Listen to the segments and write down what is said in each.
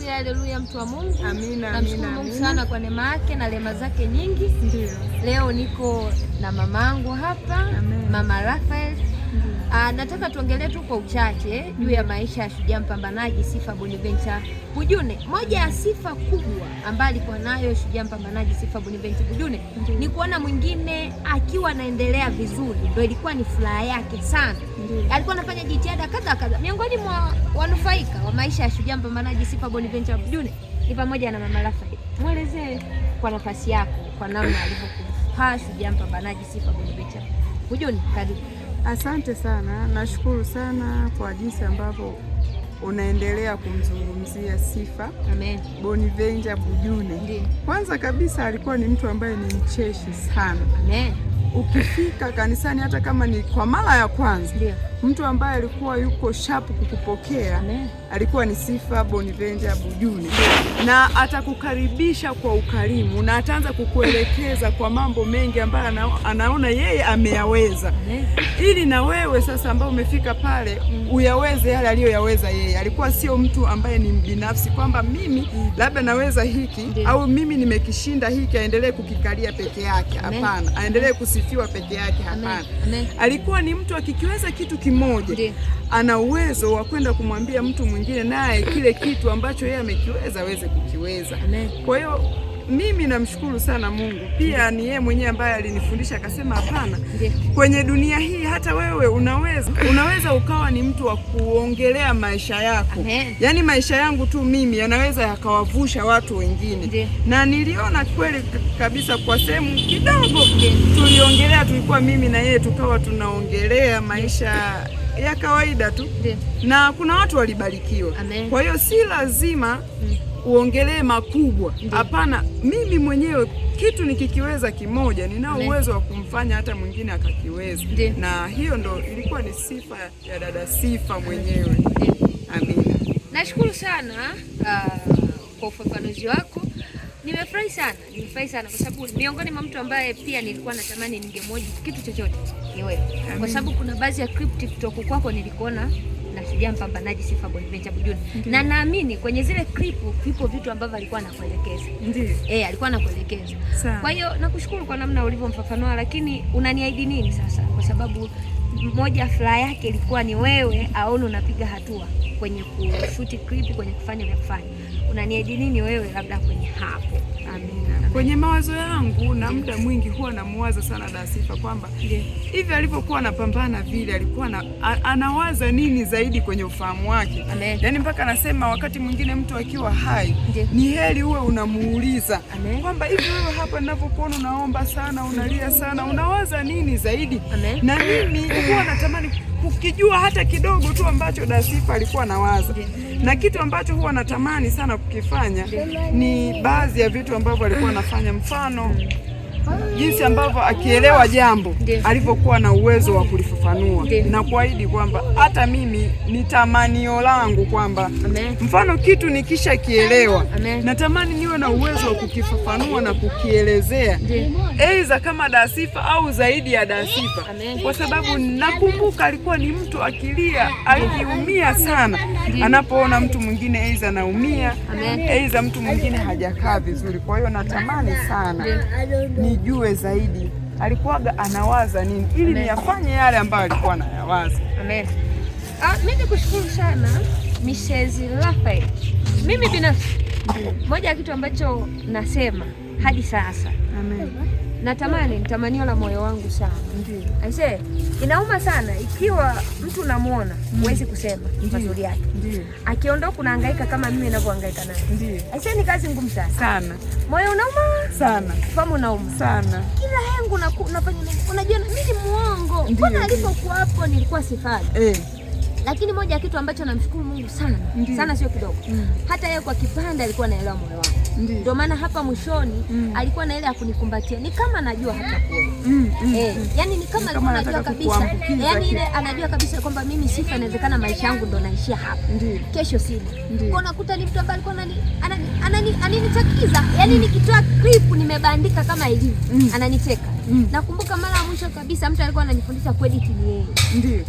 Haleluya, haleluya, mtu wa Mungu. Amina. Namshukuru Mungu sana kwa neema yake na rehema zake nyingi. Ndio. Leo niko na mamangu hapa. Amen. Mama Raphael. Nataka tuongelee tu kwa uchache juu ya maisha ya shujaa mpambanaji Sifa Bonaventure Bujune. Moja ya sifa kubwa ambayo alikuwa nayo shujaa mpambanaji Sifa Bonaventure Bujune ni kuona mwingine akiwa anaendelea vizuri, ndio ilikuwa ni furaha yake sana. Alikuwa anafanya jitihada kadha kadha. Miongoni mwa wanufaika wa maisha ya shujaa mpambanaji Sifa Bonaventure Bujune ni pamoja na Mama Raphael. Mwelezee kwa nafasi yako, kwa namna alivyokufaa shujaa mpambanaji Sifa Bonaventure Bujune. Karibu. Asante sana, nashukuru sana kwa jinsi ambavyo unaendelea kumzungumzia Sifa. Amen. Bonaventure Bujune. Ndiyo. Kwanza kabisa alikuwa ni mtu ambaye ni mcheshi sana. Amen. Ukifika kanisani hata kama ni kwa mara ya kwanza, Ndiyo. mtu ambaye alikuwa yuko sharp kukupokea Amen. alikuwa ni Sifa Bonaventure Bujune, na atakukaribisha kwa ukarimu na ataanza kukuelekeza kwa mambo mengi ambayo anaona yeye ameyaweza. Amen. Ili na wewe sasa ambao umefika pale uyaweze yale aliyoyaweza yeye. Alikuwa sio mtu ambaye ni mbinafsi kwamba mimi labda naweza hiki. Ndiyo. Au mimi nimekishinda hiki, aendelee kukikalia peke yake. Hapana, aendelee kusifiwa peke yake. Hapana. Amen. Alikuwa ni mtu akikiweza kitu kimoja Ndiyo. ana uwezo wa kwenda kumwambia mtu mwingine naye kile kitu ambacho yeye amekiweza aweze kukiweza. Amen. Kwa hiyo mimi namshukuru sana Mungu. Pia ni yeye mwenyewe ambaye alinifundisha akasema, hapana, Ndiyo. kwenye dunia hii hata wewe unaweza ukawa ni mtu wa kuongelea maisha yako. Amen. Yaani maisha yangu tu mimi yanaweza yakawavusha watu wengine. Ndiyo. Na niliona kweli kabisa kwa sehemu kidogo tuliongelea, tulikuwa mimi na yeye tukawa tunaongelea maisha ya kawaida tu. Ndiyo. Na kuna watu walibarikiwa. Amen. Kwa hiyo si lazima uongelee makubwa. Hapana, mimi mwenyewe kitu nikikiweza kimoja, ninao uwezo wa kumfanya hata mwingine akakiweza. Ndiyo. Na hiyo ndo ilikuwa ni sifa ya dada Sifa mwenyewe. Ndiyo. Amina. Nashukuru sana kwa ufafanuzi wako. Nimefurahi sana, nimefurahi sana kwa sababu miongoni mwa mtu ambaye pia nilikuwa natamani ningemhoji kitu chochote ni wewe, kwa sababu kuna baadhi ya clip kutoka kwako nilikuona na shujaa mpambanaji Sifa Bonaventure Bujune, na naamini kwenye zile clip vipo vitu ambavyo alikuwa anakuelekeza. Ndiyo. Alikuwa anakuelekeza. Sawa. Kwa hiyo nakushukuru kwa namna ulivyomfafanua, lakini unaniahidi nini sasa? Kwa sababu moja furaha yake ilikuwa ni wewe aone unapiga hatua kwenye kushuti clip, kwenye kufanya vya kufanya. Unaniahidi nini wewe labda kwenye hapo? Amina. Kwenye mawazo yangu na muda mwingi huwa namuwaza sana dada Sifa kwamba hivi alivyokuwa anapambana vile alikuwa anawaza nini zaidi kwenye ufahamu wake. Amen. Yaani mpaka anasema wakati mwingine mtu akiwa hai Ndiyo. ni heri uwe unamuuliza Amen. kwamba hivi wewe hapa ninavyokuona unaomba sana, unalia sana, unawaza nini zaidi? Amen. Na mimi huwa natamani kukijua hata kidogo tu ambacho dada Sifa alikuwa anawaza. Na kitu ambacho huwa natamani sana kukifanya ni baadhi ya vitu ambavyo alikuwa anafanya, mfano jinsi ambavyo akielewa jambo Ndiyo. alivyokuwa na uwezo wa kulifafanua Ndiyo. na kuahidi kwamba hata mimi ni tamanio langu kwamba Amen. mfano kitu nikishakielewa Amen. natamani niwe na uwezo wa kukifafanua na kukielezea Ndiyo. aidha kama Dasifa au zaidi ya Dasifa, Amen. kwa sababu nakumbuka alikuwa ni mtu akilia akiumia sana anapoona mtu mwingine aidha anaumia Amen. aidha mtu mwingine hajakaa vizuri. Kwa hiyo natamani sana nijue zaidi alikuwaga anawaza nini ili niyafanye yale ambayo alikuwa anayawaza. Amen. Mimi nikushukuru sana Mrs. Raphael. Mimi binafsi moja ya kitu ambacho nasema hadi sasa Amen. natamani, ni tamanio la moyo wangu sana. Ndiyo. Aisee, inauma sana ikiwa mtu unamuona huwezi kusema mazuri yake, Ndiyo. akiondoka unahangaika kama mimi ninavyohangaika naye. Ndiyo. Aisee, ni kazi ngumu sana, Sana moyo unauma, sana fahamu unauma sana. kila hengu unafanya nini? Unajiona mimi ni muongo, Ndiyo. mbona alipokuwa hapo nilikuwa sifanyi. Eh. Lakini moja ya kitu ambacho namshukuru Mungu sana Ndiyo. sana, sio kidogo, hata yeye kwa kipande alikuwa anaelewa moyo wangu. Ndiyo. Ndio maana hapa mwishoni alikuwa na ile ya kunikumbatia, ni kama anajua hata kuona yani ni kama alikuwa anajua anataka kabisa, kukuambukiza yani kitu. ile anajua kabisa kwamba mimi Sifa, inawezekana maisha yangu ndo naishia hapa, Ndiyo. kesho sina. Ndiyo. Kwa nakuta ni mtu ambaye alikuwa ananichakiza, yani nikitoa clip nimebandika kama ilivyo, ananicheka. Nakumbuka mara ya mwisho kabisa mtu alikuwa ananifundisha kuedit ni yeye. Ndiyo.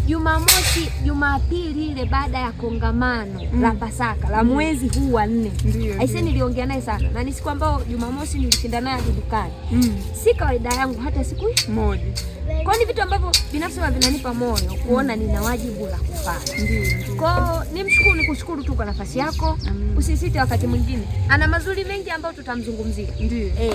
Jumamosi, Jumapili ile baada ya kongamano la Pasaka la mwezi huu wa 4. Aise, niliongea naye sana na ni siku ambayo Jumamosi nilishinda naye hadi dukani. Si kawaida yangu hata siku moja. Kwa ni vitu ambavyo binafsi vinanipa moyo kuona nina wajibu la kufanya. Kwa nimshukuru, nikushukuru tu kwa nafasi yako. Usisite wakati mwingine. Ana mazuri mengi ambayo tutamzungumzia.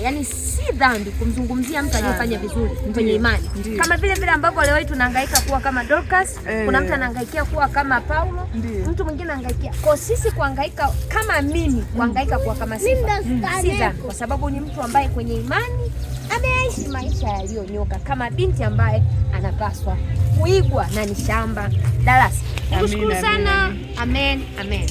Yaani si dhambi kumzungumzia mtu aliyefanya vizuri kwenye imani. Kama vile vile ambavyo leo hii tunahangaika kuwa kama Dorcas, kuna mtu anahangaikia kuwa kama Paulo, mtu mwingine anahangaikia. Kwa sisi kuhangaika kama mimi, kuhangaika kuwa kama Sifa, si dhambi kwa sababu ni mtu ambaye kwenye imani ameishi maisha yaliyonyoka kama binti ambaye anapaswa kuigwa na ni shamba darasa. Nikushukuru sana. Amen, amen.